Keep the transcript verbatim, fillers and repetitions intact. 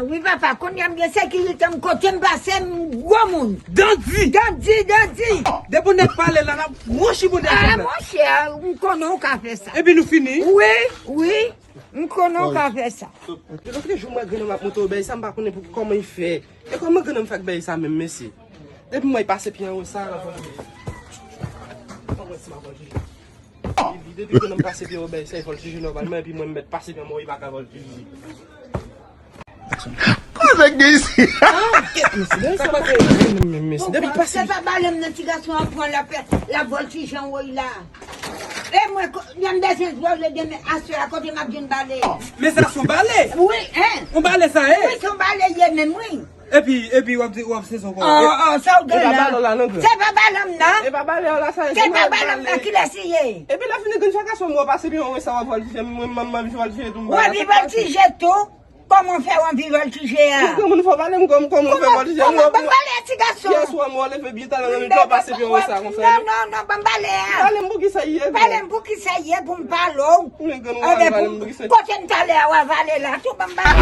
Wi papa, kounye a m gen sekirite m, kote m pase m gwo moun. Dandi! Dandi, dandi! Depi w nèk pale la, n ap mouchi pou de Ah, chèf la. Monchè, m konnen w ka fè sa. Epi nou fini. Wi, wi, m konnen w ka fè sa. Yo, kite jou mwen grenn ap monte obèy sa, m pa konnen pou kòman y fè. E kòman grenn m fè ak bèy sa menm, mesye? Depi mwen pase pye anwo sa la. Depi grenn m pase pye obèy sa, y vòltije nòmalman, epi mwen m mèt pase pye anwo, y pa ka vòltije. Kòman gen isi? Kèt, mesye, bèy sa pa ka grenn menm, mesye. Depi pase Se pa bale m nan ti gason an pran la pè, la vòltije anwo la. E mwen, ko- lè m bezwen vòlè demen aswè a, kote m ap jwenn bale? Men sa se yon bale. Wi, en. Yon bale sa ye. Wi, se yon bale ye menm, wi. Epi, epi w ap di, w ap sezon kò. Oh, oh, sa w gen Epa la? Bale w la non, gran. Se pa bale m nan? Epa bale w la sa ye. Se pa bale m nan, kilès li ye? Epi lè fini grenn chak aswè mwen pase pye anwo sa w ap vòltije, mwen m ap vòltije tou. W ap vin vòltije tou? Kòman w fè w anvi vòltije a? Kòman fò bale m kòm kòman w fè vòltije? Kòman, ban m bale a ti gason? Yè swa mwen leve byen talè nan lòt pase pye anwo sa konsa. Non, non, non, ban m bale a. Pale m pou ki sa ye. Pale m pou ki sa ye pou m pale w. Mwen grenn Anben, pale m pou ki sa ye. Kote m talè a w avale la, tou ban m bale.